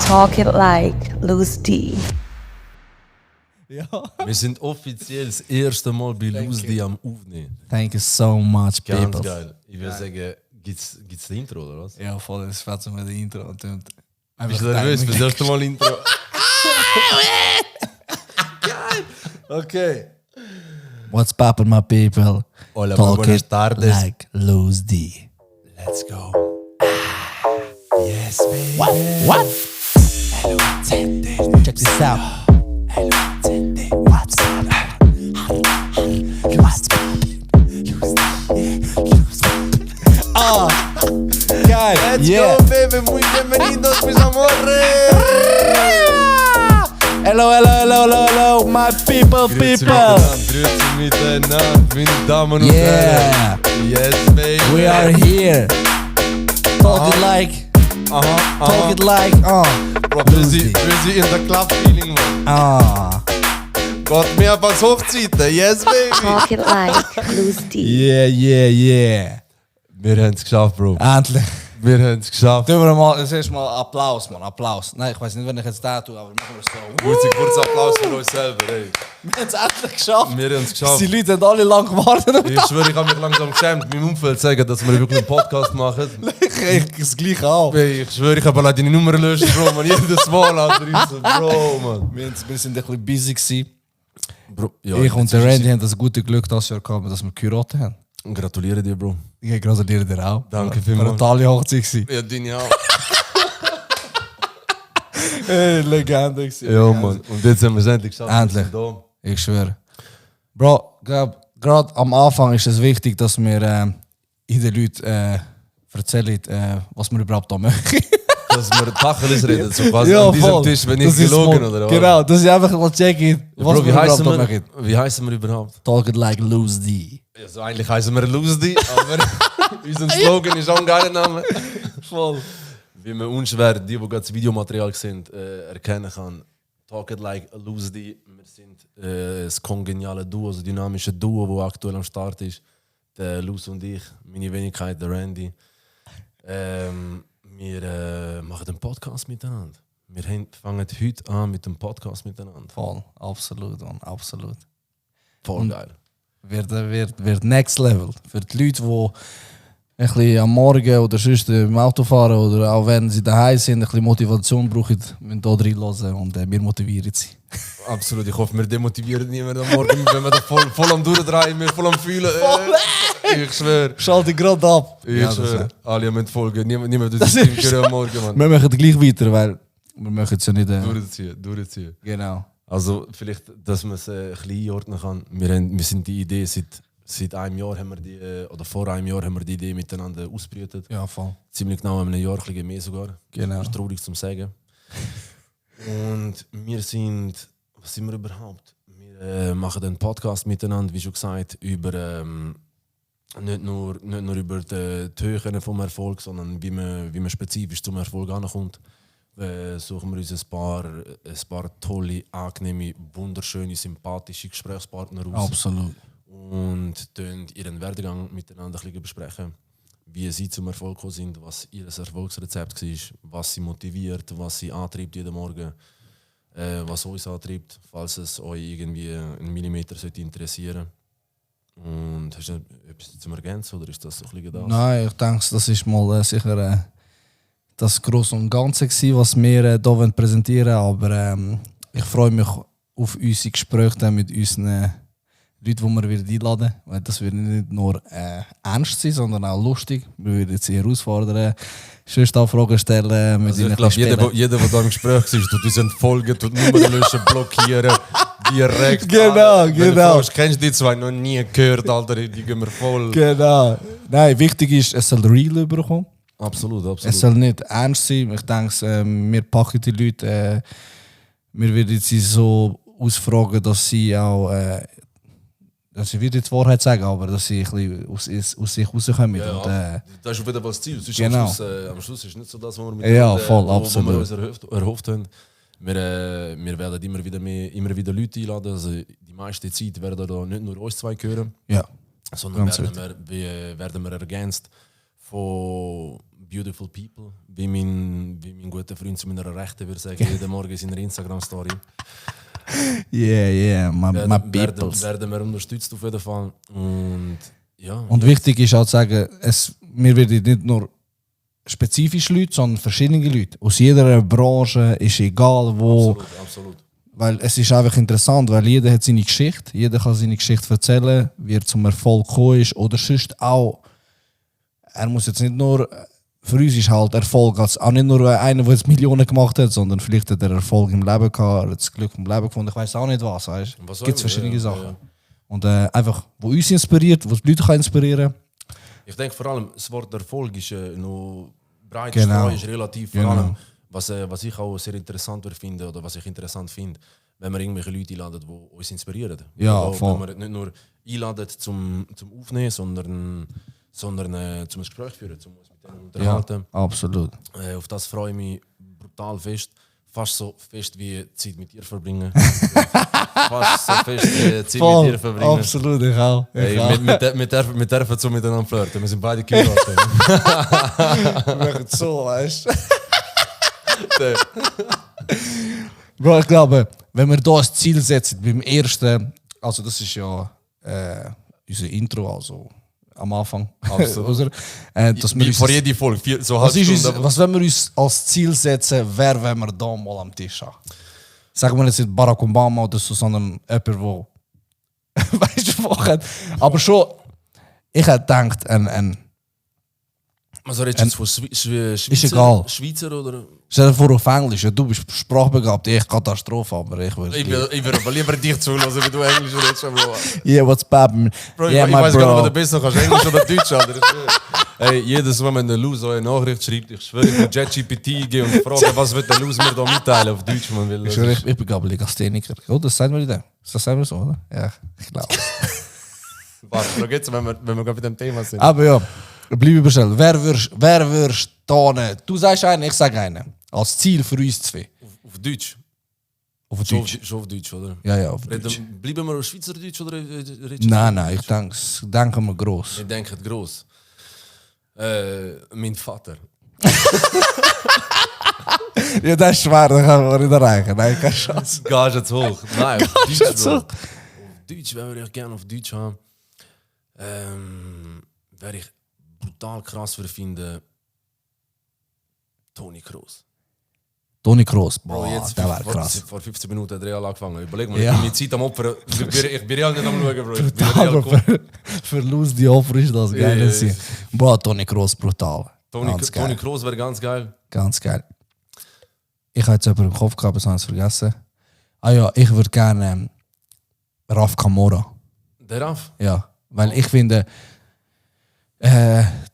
Talk It Like Loose D. Ja. Wir sind offiziell das erste Mal bei Loose am Aufnehmen. Thank you so much, Ganz people. geil. Ich würde sagen, gibt's das Intro oder was? Ja, voll, das fährt so mit dem Intro. Und Bist du nervös für das erste Mal Intro? Geil! Okay. What's poppin', my people? Hola, Talk buenas it tardes. like Loose D. Let's go. Yes, baby. What? Hello, check this out. Hello, what's poppin'? What's poppin'? Ah, geil. Let's Yeah. go, baby. Muy bienvenidos, mis amores. Hello, my people. Grüezi miteinander, meine Damen und Yeah. Herren. Yes, baby. We are here. Talk it like, talk it like, Bro, wir sind in der Club-Feeling, man. Gott, mehr als Hochzeiten. Yes, baby. Talk It Like Loose D. Yeah. Wir haben es geschafft, Bro. Endlich. Wir haben es geschafft. Tun wir mal, das erste Mal Applaus, man, Applaus. Nein, ich weiß nicht, wenn ich jetzt da tue, aber machen wir es so. Kurz Applaus für uns selber, ey. Wir haben es endlich geschafft. Wir haben es geschafft. Die Leute haben alle lang gewartet. Ich schwöre, ich habe mich langsam geschämt, meinem Umfeld zu sagen, dass wir wirklich einen Podcast machen. Ich das gleiche auch. Ey, ich schwöre, ich habe allein deine Nummer gelöscht, Bro, man. Jedes Mal, Alter. Ich so, Bro, man. Wir sind ein bisschen busy gewesen. Bro, ja, Ich und der Randy haben das gute Glück das Jahr gehabt, dass wir geheiratet haben. Gratuliere dir, Bro. Ich gratuliere dir auch. Danke vielmals. Eine totale Hochzeit gewesen. Ja, deine auch. Legende gewesen. Ja, Mann. Und jetzt haben wir es endlich geschafft. Endlich. Wir sind da. Ich schwöre. Bro, gerade am Anfang ist es wichtig, dass wir den Leuten erzählen, was wir überhaupt da machen. Dass wir Tacheles reden, so quasi Ja, an diesem voll. Tisch, wenn ich Das ist gelogen voll. oder was? Genau, dass ich einfach mal checken, was Bro, wir überhaupt da wir? machen. Wie heißen wir überhaupt? Talk it like Loose D. Also eigentlich heißen wir Loose, aber unser Slogan ist auch ein geiler Name. Voll. Wie man unschwer, die gerade das Videomaterial sehen, erkennen kann. Talk it like Loose. Wir sind das kongeniale Duo, das dynamische Duo, das aktuell am Start ist. Der Luz und ich, meine Wenigkeit, der Randy. Wir machen einen Podcast miteinander. Wir fangen heute an mit dem Podcast miteinander. Voll, absolut, man, absolut. Voll geil. Wird next level. Für die Leute, die ein bisschen am Morgen oder sonst im Auto fahren oder auch wenn sie daheim sind, ein bisschen Motivation brauchen, müssen hier reinhören und wir motivieren sie. Absolut, ich hoffe, wir demotivieren niemanden am Morgen, wenn wir da voll am Durchdrehen, wir voll am Fühlen. Ich schwöre. Schalte gerade ab. Ich schwöre. Alle müssen folgen. Niemand tut das Team hören am Morgen, Mann. Wir machen gleich weiter, weil wir machen es ja nicht. Durchziehen. Genau. Also vielleicht, dass man es ein bisschen einordnen kann. Wir sind die Idee, seit einem Jahr haben wir die, oder vor einem Jahr haben wir die Idee miteinander ausgebrütet. Ja, voll. Ziemlich genau in einem Jahr, ein bisschen mehr sogar. Genau. Das ist traurig zu sagen. Und wir sind, was sind wir überhaupt? Wir machen einen Podcast miteinander, wie schon gesagt, über nicht nur über die Höhen vom Erfolg, sondern wie man spezifisch zum Erfolg ankommt. Suchen wir uns ein paar tolle, angenehme, wunderschöne, sympathische Gesprächspartner aus. Absolut. Und ihren Werdegang miteinander ein bisschen besprechen. Wie sie zum Erfolg gekommen sind, was ihr Erfolgsrezept war, was sie motiviert, was sie antreibt jeden Morgen, was uns antreibt, falls es euch irgendwie einen Millimeter sollte interessieren. Und hast du etwas zum Ergänzen oder ist das so ein bisschen das? Nein, ich denke, das ist mal sicher das Grosse und Ganze gewesen, was wir hier präsentieren wollen. Aber ich freue mich auf unsere Gespräche mit unseren Leute, die wir wieder einladen. Weil das wird nicht nur ernst sein, sondern auch lustig. Wir werden sie herausfordern, sonst auch Fragen stellen. Mit Also ich glaube, jeder, der da im Gespräch ist, tut uns entfolgen, tut Nummern löschen, blockieren, direkt. Genau, Wenn du genau. fragst, kennst du die zwei? Noch nie gehört, Alter, die gehen wir voll. Genau. Nein, wichtig ist, es soll real überkommen. Absolut. Es soll nicht ernst sein. Ich denke, wir packen die Leute, wir werden sie so ausfragen, dass sie auch, dass sie wieder die Wahrheit sagen, aber dass sie ein bisschen aus sich rauskommen. Ja, und, das ist wieder das Ziel. Sonst Genau. Am Schluss ist nicht so das, was wir mit Ja, voll, wo absolut. wir uns erhofft haben. Wir werden immer wieder Leute einladen. Also die meiste Zeit werden da nicht nur uns zwei hören, ja, sondern Ganz werden wir ergänzt von beautiful people. Wie mein guter Freund zu meiner Rechten würde sagen, jeden Morgen in seiner Instagram-Story. Yeah, my peoples. Werden wir unterstützt auf jeden Fall. Und ja. Und wichtig ist auch zu sagen, wir werden nicht nur spezifische Leute, sondern verschiedene Leute. Aus jeder Branche, ist egal wo. Absolut. Weil es ist einfach interessant, weil jeder hat seine Geschichte, jeder kann seine Geschichte erzählen, wie er zum Erfolg gekommen ist. Oder sonst auch, er muss jetzt nicht nur, für uns ist halt Erfolg als auch nicht nur einer, der jetzt Millionen gemacht hat, sondern vielleicht hat er Erfolg im Leben gehabt, er hat das Glück im Leben gefunden, ich weiß auch nicht was, weißt du. Es gibt verschiedene Sachen. Ja. Und einfach, wo uns inspiriert, wo die Leute kann inspirieren. Ich denke vor allem, das Wort Erfolg ist noch breit Genau. ist relativ, vor allem, was ich auch sehr interessant finde oder was ich interessant finde, wenn wir irgendwelche Leute einladen, die uns inspirieren. Ja, voll. Wenn wir nicht nur einladen zum Aufnehmen, sondern zum Gespräch führen, zum uns mit denen unterhalten. Ja, absolut. Auf das freue ich mich brutal fest. Fast so fest wie Zeit mit dir verbringen. Fast so fest wie Zeit mit dir verbringen. Absolut, ich auch. Wir dürfen so miteinander flirten. Wir sind beide Kinder. Wir machen so, weißt du? Bro, ich glaube, wenn wir hier ein Ziel setzen, beim ersten, also das ist ja unser Intro, also am Anfang. Absolut. Dass wir Vor jeder Folge, so was wenn wir uns als Ziel setzen, wer wollen wir da mal am Tisch haben? Sagen wir jetzt nicht Barack Obama oder so, sondern jemand, der weißt du, aber schon, ich hätte gedacht, also redest du jetzt von Schweizer oder? Stell dir vor auf Englisch, ja, du bist sprachbegabt, ich Katastrophe, aber ich würde... Ich würde aber lieber dich zuhören, wie du Englisch redest, Bro. Yeah, what's up? Bro, yeah, ich weiß bro. gar nicht, ob du besser kannst, Englisch oder Deutsch, Alter. Hey, jedes Mal, wenn der Luz so eine Nachricht schreibt, ich schwöre, ich will ChatGPT gehen und fragen, was wird der Luz mir da mitteilen auf Deutsch, man will. Ich bin glaube Legastheniker. Oh, das sagen wir nicht. Das sagen wir so, oder? Ja, ich glaube. Warte, da geht's, wenn wir gerade bei dem Thema sind. Aber ja, bleib überstellen. Wer wirst du da? Du sagst einen, ich sage einen. Als Ziel für uns zwei. Auf Deutsch? Auf Deutsch? Schon auf Deutsch, oder? Ja, auf Deutsch. Bleiben wir auf Schweizerdeutsch oder Nein, ich denke mal gross. Ich denke gross. Mein Vater. Ja, das ist schwer, das kann man nicht erreichen. Nein, keine Chance. Gage zu hoch. Nein, auf Deutsch, Gage zu hoch. Auf Deutsch, wenn wir gerne auf Deutsch haben, wäre ich brutal krass für finden, Toni Kroos. Toni Kroos, boah, Bro, jetzt der war krass. Vor 15 Minuten hat Real angefangen. Überleg mal, Ja. ich bin mit Zeit am Opfer. Ich bin Real nicht am Schauen, Bro. Ich bin Brutal, Real aber für Luz die Opfer ist das geil. Ja, ja, sein. Boah, Toni Kroos, brutal. Ganz geil. Toni Kroos wäre ganz geil. Ganz geil. Ich habe jetzt jemanden im Kopf gehabt, das habe ich vergessen. Ah ja, ich würde gerne Raf Kamora. Der Raf? Ja, weil ich finde,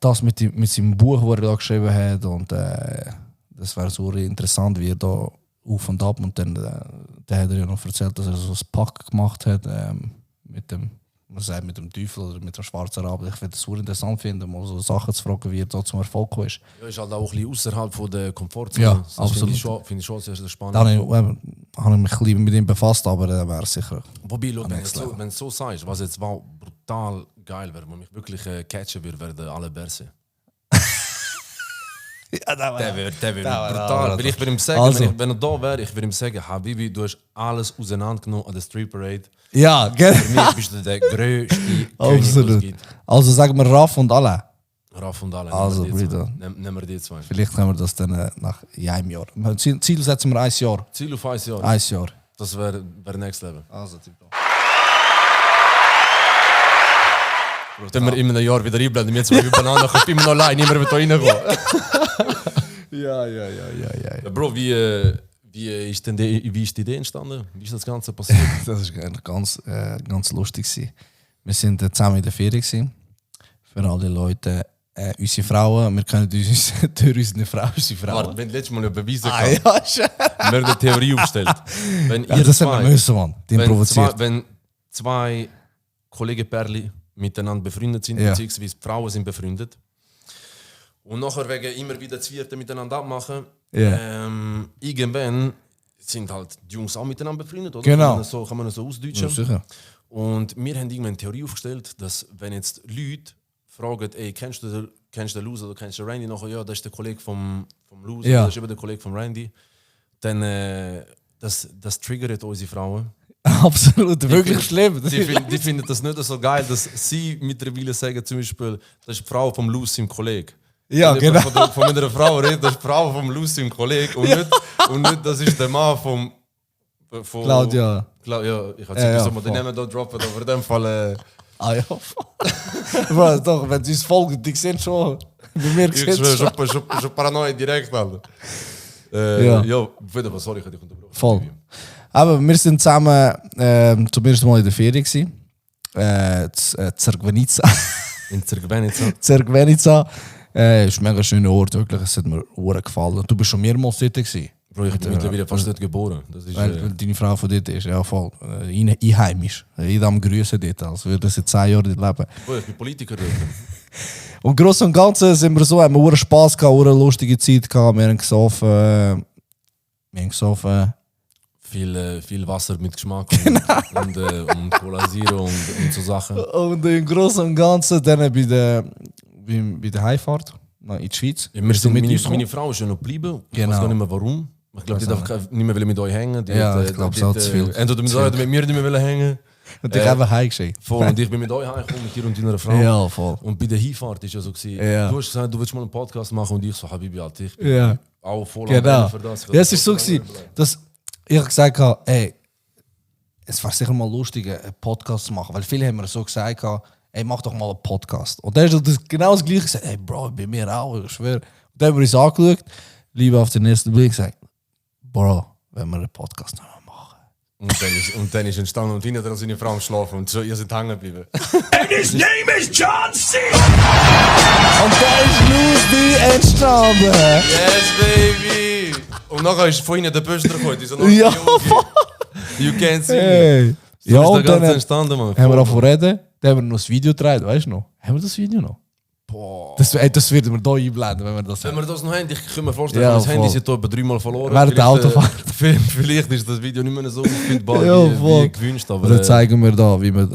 das mit seinem Buch, das er da geschrieben hat, und das wäre so interessant, wie er da auf und ab, und dann der hat er ja noch erzählt, dass er so ein Pack gemacht hat mit dem, man sagt, mit dem Teufel oder mit dem schwarzen Raben. Ich finde es so interessant finden, mal so Sachen zu fragen, wie er da zum Erfolg gekommen ist. Ja, ist halt auch ein bisschen außerhalb von der Komfortzone. Ja, das absolut. Finde ich schon sehr, sehr spannend. Da habe ich mich ein bisschen mit ihm befasst, aber der wäre sicher. Wobei, schau, Next level. wenn du so sagst, was jetzt wow, brutal geil wäre, wo mich wirklich catchen würde, wäre der alle Berse. Ja, Der wäre wäre brutal. Weil ich würde ihm sagen, Also. wenn er da wäre, ich würde ihm sagen, Habibi, du hast alles auseinandergenommen an der Street Parade. Ja, gell? Für mich bist du der größte König, was es Absolut. gibt. Also sagen wir Raff und alle. Raff und alle. Also, nehmen wir die Brüder. zwei. Nehmen wir die zwei. Vielleicht können wir das dann nach einem Jahr. Ziel setzen wir ein Jahr. Ziel auf 1 Jahr. Ein Jahr. Das wäre Next Level. Also, tipptopp. Dann wir in einem Jahr wieder einblenden. Wir zwei übereinander, ich bin immer noch allein, niemand wird da reinkommen. Ja. Bro, wie ist die Idee entstanden? Wie ist das Ganze passiert? Das war ganz lustig. Wir waren zusammen in der Ferien gewesen. Für alle Leute, unsere Frauen, wir können uns durch unsere Frauen, unsere Frauen. Warte, wenn du letztes Mal ja beweisen Ah, kannst, ja, schon. wir haben eine Theorie aufgestellt. Wenn Ja, das haben wir müssen, Mann. Die provoziert. wenn zwei Kollegen-Pärli miteinander befreundet sind, Ja. beziehungsweise die Frauen sind befreundet, und nachher wegen immer wieder das Vierte miteinander abmachen, Ja. irgendwann sind halt die Jungs auch miteinander befreundet, oder? Genau. Kann man das so ausdeutschen? Ja, sicher. Und wir haben irgendwann eine Theorie aufgestellt, dass wenn jetzt Leute fragen, ey, kennst du den kennst du den Loser, du kennst den Randy noch, ja, das ist der Kollege vom Loser, Ja. das ist eben der Kollege vom Randy. Dann, das triggert unsere Frauen. Absolut, wirklich schlimm. Die finden das nicht so geil, dass sie mittlerweile sagen, zum Beispiel, das ist die Frau vom Lucy, im Kollege. Ja, Wenn genau. jemand von einer Frau redet, das ist die Frau vom Lucy, im Kollege. Und nicht, das ist der Mann von Claudia. Ja, ich habe Ja, gesagt, voll. den Namen da droppen, aber in dem Fall. Ah ja. Bro, doch, wenn sie uns folgen, die sehen schon. Bei mir Ich sehen schwöre, schon. schon paranoid direkt, Alter. Ja. Ja, wieder was, sorry, ich habe dich unterbrochen. Voll. Aber wir sind zusammen zum ersten Mal in der Ferien gewesen. Zergvenica. In Zergvenica. Zergvenica. Ist ein mega schöner Ort, wirklich. Es hat mir sehr gefallen. Du bist schon mehrmals dort gewesen. Bro, ich bin mittlerweile fast dort geboren. Das ist, Weil deine Frau von dort ist, ja voll. Einheimisch. Jeder am Grüßen dort, als würde sie 10 Jahre dort leben. Bro, ich bin Politiker dort. Und gross und Ganzen sind wir so, haben wir Spass gehabt, eine lustige Zeit gehabt. Wir haben gesoffen. Viel Wasser mit Geschmack und Cola Zero und so Sachen. Und im Großen und Ganzen dann bei der Heimfahrt in die Schweiz. Ja, wir sind, mit meine, uns meine Frau ist ja noch geblieben. Ich Genau. weiß gar nicht mehr warum. Ich glaube, die Weiß darf nicht mehr mit euch hängen. Die Ja, hat, ich glaube, die es hat hat, zu viel. Entweder mit euch oder mit mir nicht mehr wollen hängen. Und dich einfach heimgeschickt. Voll. Und ich bin mit euch heimgekommen, mit dir und deiner Frau. Ja, voll. Und bei der Hinfahrt ist ja so gewesen, Ja. du hast gesagt, du willst mal einen Podcast machen und ich so, Habibi, Alter, ich bin Ja. auch voll Genau. für das. Ja, es war so, gewesen, dass ich gesagt habe, ey, es war sicher mal lustig, einen Podcast zu machen. Weil viele haben mir so gesagt, ey, mach doch mal einen Podcast. Und dann ist das genau das Gleiche gesagt, ey, Bro, bei mir auch, ich schwöre. Und dann haben wir uns angeschaut, Liebe auf den ersten Blick, gesagt, Bro, wenn wir einen Podcast noch machen. Und dann ist entstanden und hinter seine Frau am Schlafen und so, ihr seid hängen geblieben. And his name is John C. Und dann ist Lucy entstanden. Yes, baby! Und nachher ist von hinten der Böster gekommen, dieser Ja, You can't see me. Hey. So Ja, ist und der dann Ganze entstanden, man. haben wir davon reden, dann haben wir noch das Video gedreht, weißt du noch? Haben wir das Video noch? Boah. Das werden wir hier einblenden, wenn wir das Wenn haben. wir das noch haben, ich kann mir vorstellen, Ja, das Handy voll. ist etwa 3-mal verloren. Während der Vielleicht, Autofahrt. Vielleicht ist das Video nicht mehr so auffindbar Ja, voll. wie gewünscht, aber Dann zeigen wir da, wie wir,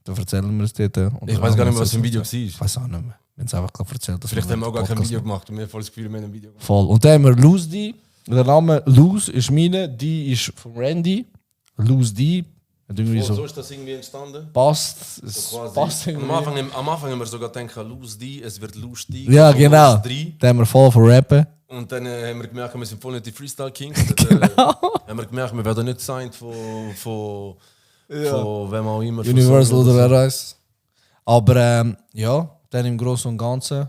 da erzählen wir es dort. ich weiß gar nicht mehr, was im Video war. Ich weiß auch nicht mehr. Wir haben es einfach gerade erzählt. dass Vielleicht haben wir auch gar kein Podcast Video machen. gemacht und wir haben voll das Gefühl, wir haben ein Video gemacht. Voll. Und dann haben wir Lose D. Der Name Lose ist meine, die ist von Randy. Lose D. Und irgendwie So so ist das irgendwie entstanden. passt. Es Quasi. passt Am irgendwie. Anfang haben wir sogar gedacht, lose die, es wird lustig. Ja, so genau. lose die. Da haben wir voll von Rappen. Und dann haben wir gemerkt, wir sind voll nicht die Freestyle Kings. Haben wir gemerkt, wir werden nicht gesigned von wem auch immer. von Universal Sony oder so. wer weiß. Aber ja, dann im Großen und Ganzen.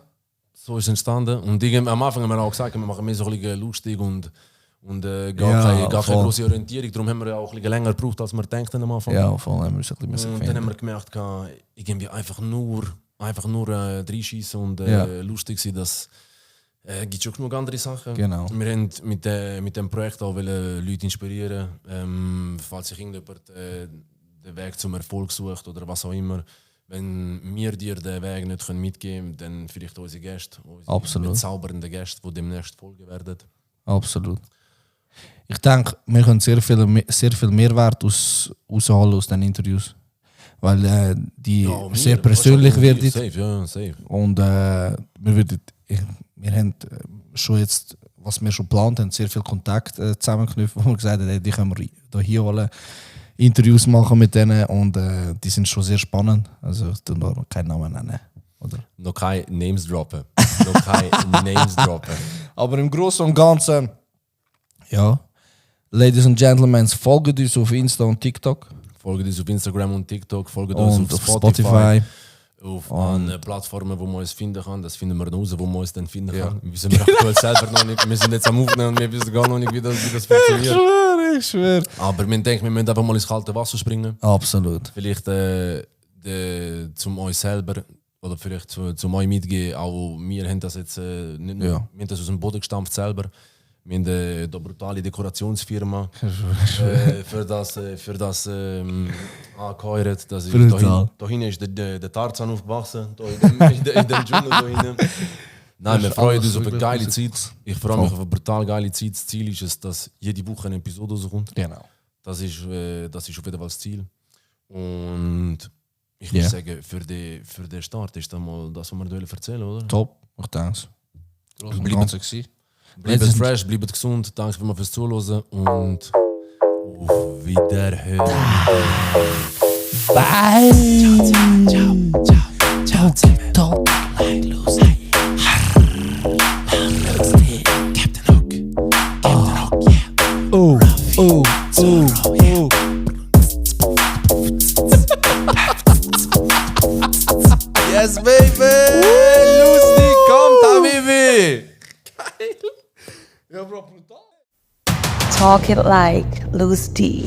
So ist es entstanden. Und am Anfang haben wir auch gesagt, wir machen mehr so ein bisschen lustig und gar Ja, keine voll. große Orientierung. Darum haben wir auch ein bisschen länger gebraucht, als wir denken am Anfang. Ja, voll haben wir es ein bisschen Und dann haben finden. wir gemerkt, irgendwie einfach nur reinschießen und Ja. lustig sein, das gibt schon genug andere Sachen. Genau. Wir haben mit dem Projekt auch Leute inspirieren, falls sich irgendjemand den Weg zum Erfolg sucht oder was auch immer. Wenn wir dir den Weg nicht mitgeben können, dann vielleicht unsere Gäste, unsere Absolut. bezaubernden Gäste, die demnächst folgen werden. Absolut. Ich denke, wir können sehr viel Mehrwert rausholen aus den Interviews. Weil die sehr persönlich werden. Safe, ja, safe. Und wir haben schon jetzt, was wir schon geplant haben, sehr viel Kontakt zusammengeknüpft, wo wir gesagt haben, ey, die können wir hier holen, Interviews machen mit denen und die sind schon sehr spannend. Also ich tue noch keinen Namen nennen. Oder? Noch keine Names droppen. Noch keine Names droppen. Aber im Großen und Ganzen, ja, Ladies and Gentlemen, folgt uns auf Insta und TikTok Folgt uns auf Instagram und TikTok, folgt uns und auf auf Spotify. Spotify. Auf an Plattformen, wo man uns finden kann. Das finden wir noch raus, wo man uns dann finden Ja. kann. Wir wissen wir aktuell selber noch nicht. Wir sind jetzt am Aufnehmen und wir wissen gar noch nicht, wie das funktioniert. Ich schwöre. Aber wir denken, wir müssen einfach mal ins kalte Wasser springen. Absolut. Vielleicht zum euch selber oder vielleicht zum euch mitgeben. Auch wir haben das jetzt nicht nur, Ja. wir haben das aus dem Boden gestampft selber. Wir haben eine brutale Dekorationsfirma für das angeheuert. Das ist Brutal. da hinten ist der Tarzan aufgewachsen, da in dem Dschungel da hinten. Nein, wir ist freuen alles uns auf eine wirklich geile Musik. Zeit. Ich freue mich auf eine brutal geile Zeit. Das Ziel ist es, dass jede Woche eine Episode rauskommt. Genau. Das ist auf jeden Fall das Ziel. Und Ich Ja. muss sagen, für den Start ist das mal das, was wir erzählen, oder? Top, ich denke es. Bleibt gewesen. Bleibt Jetzt- fresh, bleibt gesund. Danke vielmals fürs Zuhören und auf Wiederhören. Bye! Ciao, ciao. Oh, oh, oh, oh. Yes, baby! Lustig, kommt, Habibi! Talk it like Loose D.